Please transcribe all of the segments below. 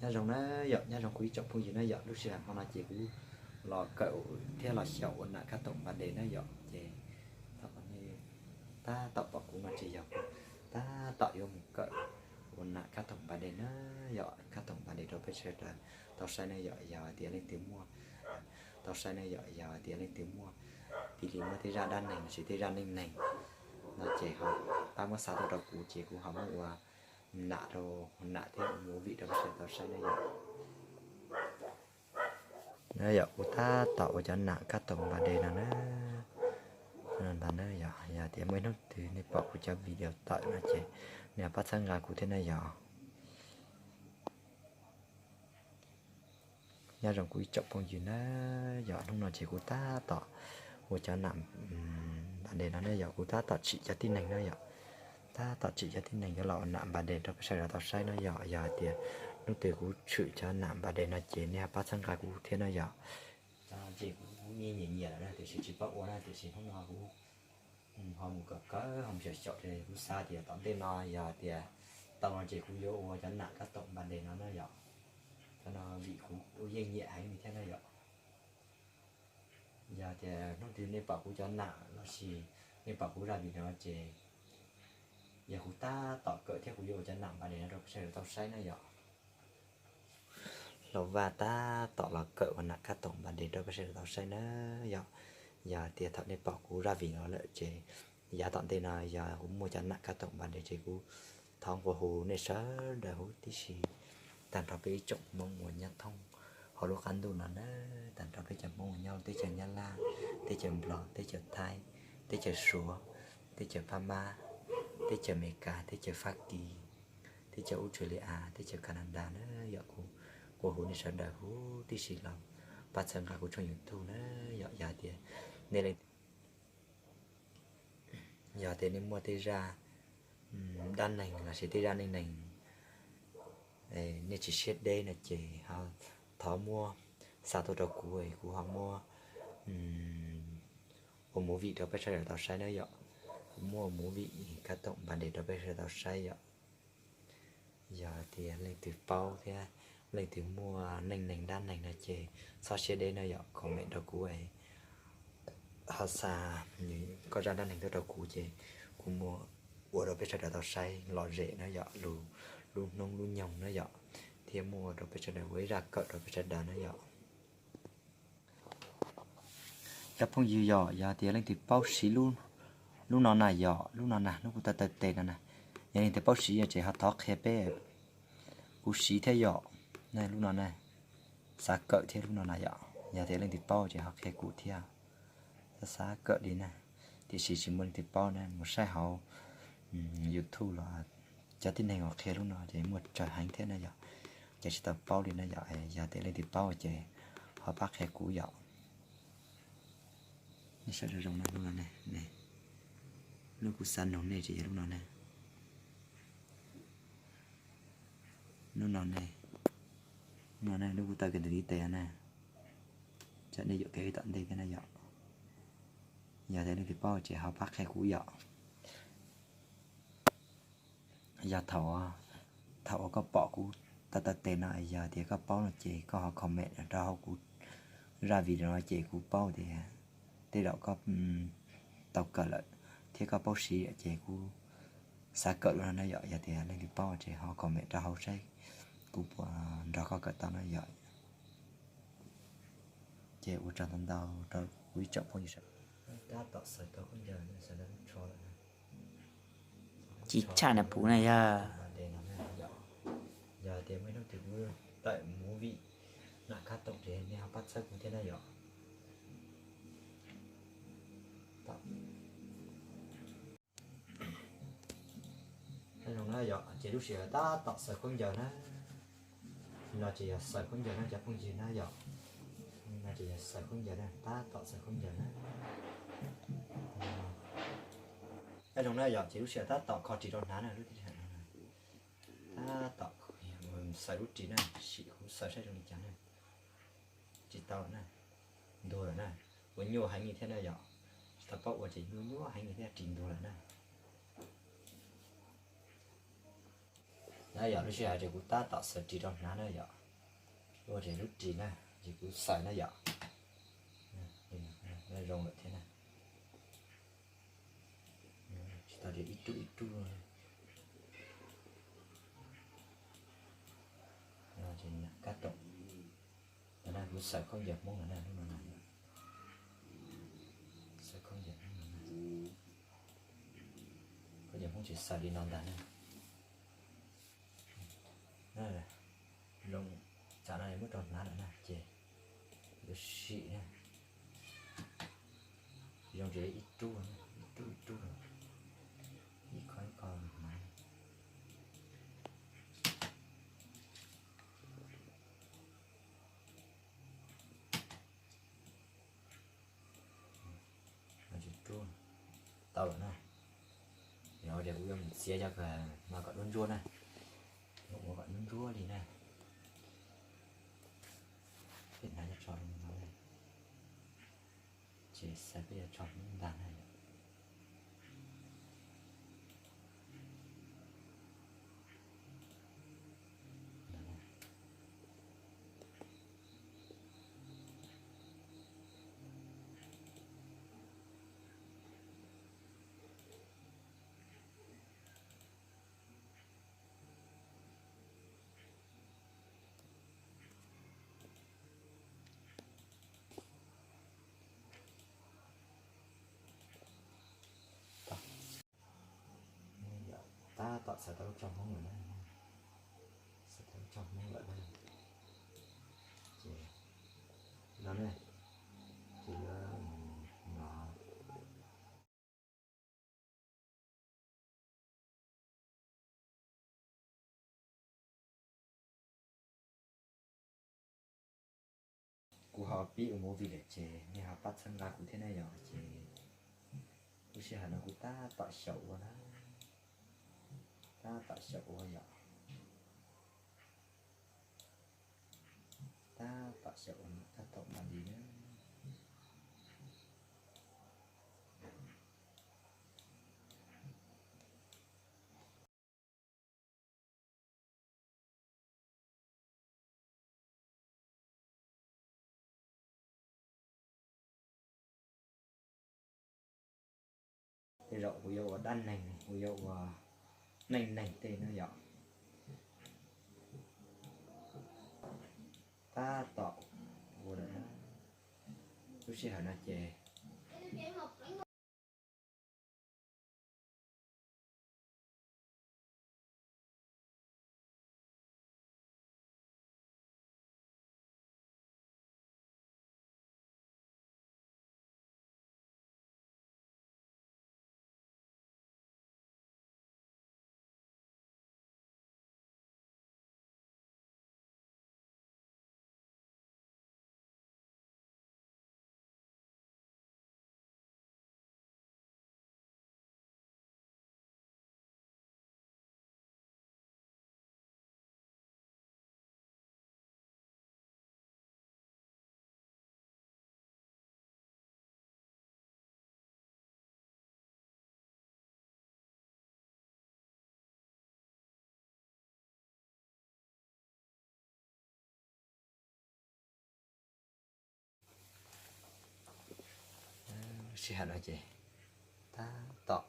Nyob zoo na yom, nyob zoo kuv ib tsoom phooj ywg na yom, lub sij hawm no ces kuv los kawm thiab los xyaum ua nam kab toom npa de na yom, ces thaum nej tab tom pom kuv no ces yog kuv tab tom yuav mus kawm ua nam kab toom npa de na yom, kab toom npa de rau peb sawv daws tau saib na yom, yog hais tias leej twg muaj, tau saib na yom, yog hais tias leej twg muaj, piv li muaj tej zaj dab neeg los sis tej zaj neej neeg no ces ho pab muab xa tuaj rau kuv ces kuv ho muab ua nam rau, nam thiab ua movie rau peb sawv daws tau saib na yom. Na yom, kuv tab tom ua cov nam kab toom npa de no na. Ntawd na yom, yog tias muaj ib hnub twg nej pom kuv cov video tawm no ces nej pab txhawb nqa kuv thiab na yom. Nyob zoo kuv ib tsoom phooj ywg na yom, hnub no ces kuv tab tom ua cov nam npa de no na yom, kuv tab tom tsim cov tib neeg na yom, tab tom tsim cov tib neeg yuav los ua nam npa de rau peb sawv daws tau saib na yom, yog hais tias hnub twg kuv tshwm cov nam npa de no ces nej pab txhawb nqa kuv thiab na yom. Ces kuv nyiam nyiam lawm na tiam sis tsis paub ua na tiam sis hnub no kuv ho mus kawm kawm ho mus xyaum xyaum ces kuv xav tias tom ntej no yog tias tau no ces kuv yuav ua cov nam kab toom npa de no na yom. Cov no vim kuv yeej nyiam heev li thiab na yom. Yog tias hnub twg nej pom kuv cov nam los sis nej pom kuv zaj video no ces yog kuv tab tom kawm thiab kuv yuav ua cov nam npa de no rau peb sawv daws tau saib na yom. Hlau Vaj tab tom los kawm ua nam kab toom npa de rau peb sawv daws tau saib na yom. Yog tias thaum nej pom kuv zaj video no lawm ces yav tom ntej no yog kuv muaj cov nam kab toom npa de ces kuv thov nqua hu nej sawv daws huv tib si, tag nrho peb ib tsoom Hmoob uas nyob thoob hauv lub qab ntuj no na, tag nrho peb cov Hmoob uas nyob teb chaws Nyab Laj, teb chaws Nplog, teb chaws Thaib, teb chaws Suav, teb chaws Phab Mab, teb chaws Amelikas, teb chaws Fab Kis, teb chaws Australia, teb chaws Canada na yom, kuv nqua hu nej sawv daws huv tib si los pab txhawb nqa kuv tshooj YouTube na yom. Yog tias nej, yog tias nej muaj tej zaj dab neeg los sis tej zaj neej neeg nej tsis siab deb no ces ho thov muab xa tuaj rau kuv, kuv ho muab ua movie rau peb sawv daws tau saib na yom. Kuv muab ua movie kab toom npa de rau peb sawv daws tau saib yom. Yog tias leej twg paub thiab leej twg muaj neej neeg dab neeg no ces txhob siab deb no yom, comment rau kuv, ho xa koj zaj dab neeg tuaj rau kuv ces kuv muab ua rau peb sawv daws tau saib lom zem na yom, lub hnub lub nyoog na yom, thiab muab ua rau peb sawv daws ua ib zaj kawm rau peb sawv daws na yom. Cov phooj ywg yom, yog tias leej twg paub siv lub no na yom, lub no na, lub kuv taw taw tes no na, yog leej twg paub siv ces ho thov qhia peb, kuv siv thiab yom. Lub no na, xav kawm thiab lub no na yom, yog tias leej twg paub ces ho qhia kuv thiab. Xav xav kawm li na, tiam sis tsis muaj leej twg paub na, mus saib hauv YouTube los cov tib neeg uas qhia lub no ces muaj tsawg heev thiab na yom, ces tsis tau paub li na yom. Yog tias leej twg paub ces ho pab qhia kuv yom. Nej saib zoo zoo na, lub no ne, lub kuv xav nug nej ces yog lub no ne. Lub no ne, lub no ne, lub kuv taw kev ntawm li tes na, tsam nej yuam kev tom ntej thiab na yom. Yog tias leej twg paub ces ho pab qhia kuv yom. Yog thaum, thaum uas koj pom kuv taw taw tes no, yog tias koj paub no ces koj ho comment rau hauv kuv zaj video no ces kuv paub tias tej zaum koj tau kawm lawm thiab koj paub siv ces kuv xav kawm lub no na yom. Yog tias leej twg paub ces ho comment rau hauv saib kuv puas nrog koj kawm tau na yom. Ces ua tsaug ntau ntau rau kuv ib tsoom phooj ywg sawv daws. Tab tom xaws tau khaub ncaws, xaws tau lub tsho lawm na. Ci tshaj na puv na yog. Yog tias muaj ib hnub twg kuv tawm movie nam kab toom ces nej ho pab txhawb kuv thiab na yom. Zoo na yom, ces lub sij hawm tab tom xaws khaub ncaws na. No ces yog xaws khaub ncaws na cov phooj ywg na yom. No ces yog xaws khaub ncaws na, tab tom xaws khaub ncaws na. Zoo na yom, ces lub sij hawm tab tom kho ris rau hnav na, lub sij hawm no tab tom xaws lub ris na, sim kuv xaws saib zoo li cas na. Tsis tau lawm na, ntuag lawm na, ua nyuaj heev li thiab na yom. Tsis tau paub ua ces nyuaj nyuaj heev li thiab, ris ntuag lawm na. Na yom, lub sij hawm ces kuv tab tom xaws ris rau hnav na yom. Ua ces lub ris na, ces kuv xaws na yom. Zoo lawm thiab na. Tsis tau tias ib rub ib rub. Kab toom. Kuv xaws khaub ncaws Hmoob no na, lub no na. Xaws khaub ncaws Hmoob no na. Khaub ncaws Hmoob ces xaws li no ntag na. Zoo, tsam no muab rau hnav lawm na ces yuav sim na. Zoo ces ib rub, ib rub ib rub, ib qho ib qho hnav. Tau lawm na. Yog tias kuv yuav mus txiav cov kws no kom ntsuab ntsuab na. Ua kom ntsuab ntsuab li na. Peb hnav cov tso no, ces xav peb yuav tso ntag na yom. Tab tom xaws tau lub tsho Hmoob lawm na. Xaws tau lub tsho Hmoob lawm na. Ces no ne, ces yuav no. Kuv ho pib ua movie lawm ces nej ho pab txhawb nqa kuv thiab na yom. Ces lub sij hawm no kuv tab tom xyaum ua na, tab tom xyaum ua yom. Tab tom xyaum ua, tab tom npaj li na. Tej zaum kuv yuav ua dab neeg, kuv yuav ua neej neeg tej no yom. Tab tom ua lawm na. Lub sij hawm no ces Sij hawm no ces tab tom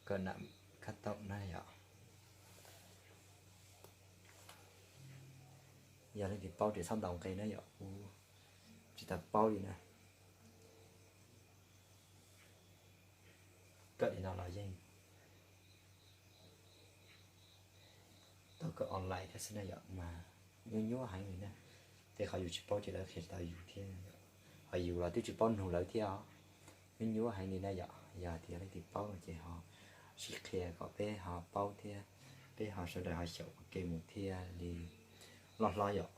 kawm nam khab taum na yom. Yog leej twg paub ces txhob ntaus nqi na yom, kuv tsis tau paub li na. Kawm li no los yeej tau kawm online thiab xwb na yom, mas nyuaj nyuaj heev li na. Tej qhov yus tsis paub ces lawv qhia tsis tau yus thiab, ho yus los twb tsis paub nug lawv thiab os. Nyuaj nyuaj heev li na yom, yog tias leej twg paub no ces ho sib qhia kom peb ho paub thiab, peb ho sawv daws ho xyaum ua ke mus thiaj li loj hlob yom.